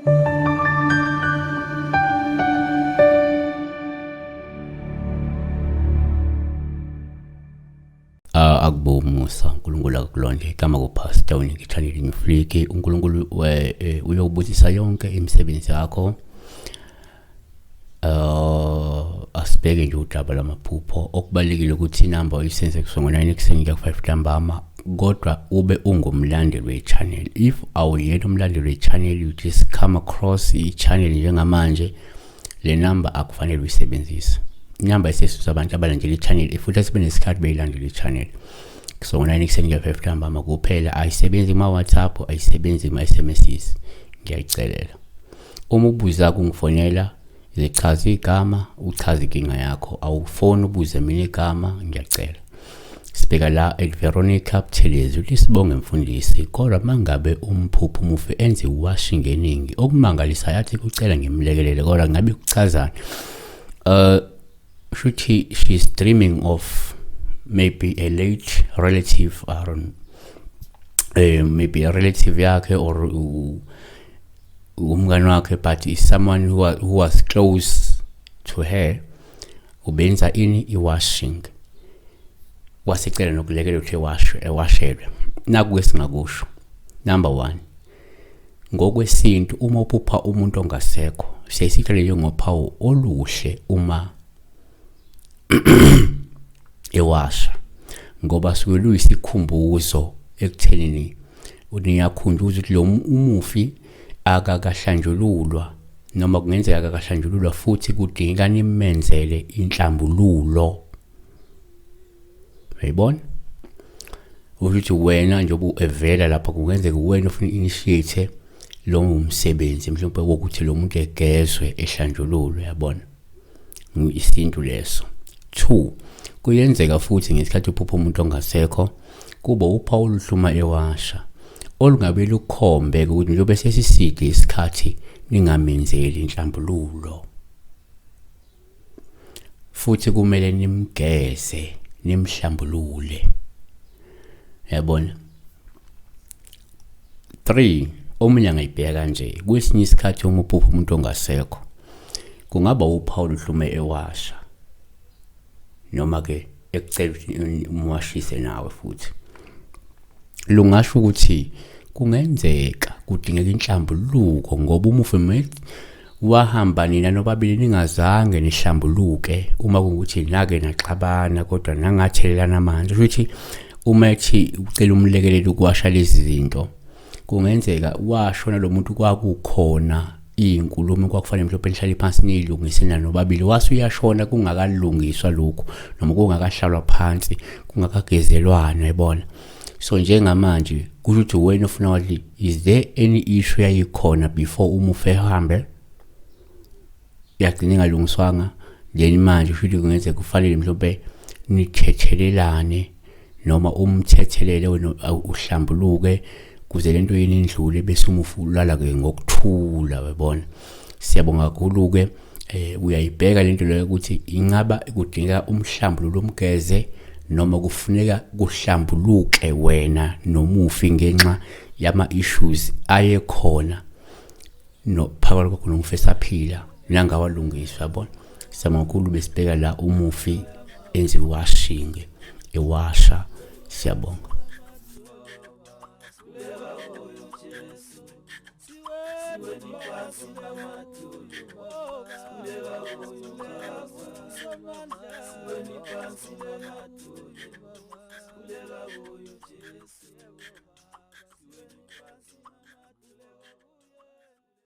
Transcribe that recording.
Akubo umusa, uNkulunkulu akukulonde. Igama kuPastor uNikithanile Mfliki. uNkulunkulu uyobusisa yonke imisebenzi yakho. Asibheke nje udaba lwamaphupho. Okubalulekile ukuthi inamba uyisenze kusuka ngo-9 ekuseni kuya ku-5 ntambama, kodwa ube ungumlandeli we-channel. If awuyena umlandeli we-channel, you just come across i-channel njengamanje, le namba akufanele uyisebenzise. Inamba isesusa abantu abalandela i-channel, futhi asibe nesikhathi beyilandela i-channel. So ngo-9 ekuseni kuya 5 ntambama kuphela. Ayisebenzi kuma-WhatsApp, ayisebenzi kuma-SMSs. Ngiyayicelela, uma ubuza kungifonela, zichaza igama, uchaze inkinga yakho. Awufoni ubuze mina igama, ngiyacela. Sibheka la at Veronica Buthelezi, uthi sibonge mfundisi, kodwa mangabe umphupho umufi enze washing eningi okumangalisayo, athi kucela ngimlekelele, kodwa ngabe kuchazani? Shuthi she's dreaming of maybe a late relative, I don't, maybe a relative yakhe or umngani wakhe, but is someone who was close to her. Ubenza ini? I-washing. Wasicela nokulekelela ukuthi ewashwe, ewashelwe. Naku esingakusho. Number 1, ngokwesintu uma uphupha umuntu ongasekho, siyayisithele njengophawu oluhle uma ewasha, ngoba suke luyisikhumbuzo ekuthenini niyakhunjuzwa ukuthi lo umufi akakahlanjululwa, noma kungenzeka akakahlanjululwa, futhi kudingeka nimenzele inhlambululo. Uyayibona ukuthi wena njengoba evela lapha, kungenzeka wena ufuna initiate lo msebenzi mhlawumbe wokuthi lo muntu egezwe, ehlanjululwe, yabona, isintu leso. 2, kuyenzeka futhi ngesikhathi uphupha umuntu ongasekho, kuba uphawu oluhluma ewasha olungabe lukhombe ukuthi njengoba sesiside isikhathi ningamenzeli inhlambululo, futhi kumele nimgeze, nimhlambulule, yabona. 3, omunye angayibheka kanje: kwesinye isikhathi uma uphupha umuntu ongasekho, kungaba uphawu luhlume ewasha, noma ke ekucela ukuthi umwashise nawe, futhi lungasho ukuthi kungenzeka kudingeka inhlambuluko, ngoba umufi wahamba nina nobabili ningazange nihlambuluke. Uma kungukuthi nake naxabana kodwa nangathelelana amanzi, ukuthi uma ethi ucela umlekeleli ukuwasha lezi zinto, kungenzeka washona lo muntu kwakukhona iy'nkulumo kwakufanele mhlawumbe nihlale phansi niyilungise nobabili, wase uyashona kungakalungiswa lokhu, noma kungakahlalwa phansi, kungakagezelwana, yabona. So njengamanje kusho ukuthi wena ufuna wathi, is there any issue yayikhona before umufi ehambe, yagcina ingalungiswanga? Then manje kusho ukuthi kungenzeka kufanele mhlawumbe nithethelelane, noma umthethelele wena, uhlambuluke kuze lento yini indlule, bese umufi ulala ke ngokuthula, uyabona. Siyabonga kakhulu ke. Uyayibheka lento leyo ukuthi ingaba kudingeka umhlambululo, umgeze, noma kufuneka kuhlambuluke wena nomufi ngenxa yama issues ayekhona no phakathi kwakho nomufi esaphila nangawalungiswa, yabona. Siyabonga kakhulu. Besibheka la umufi enze washing, ewasha. Siyabonga. Siweni phansi nemadolo, sikhuleka kuyo.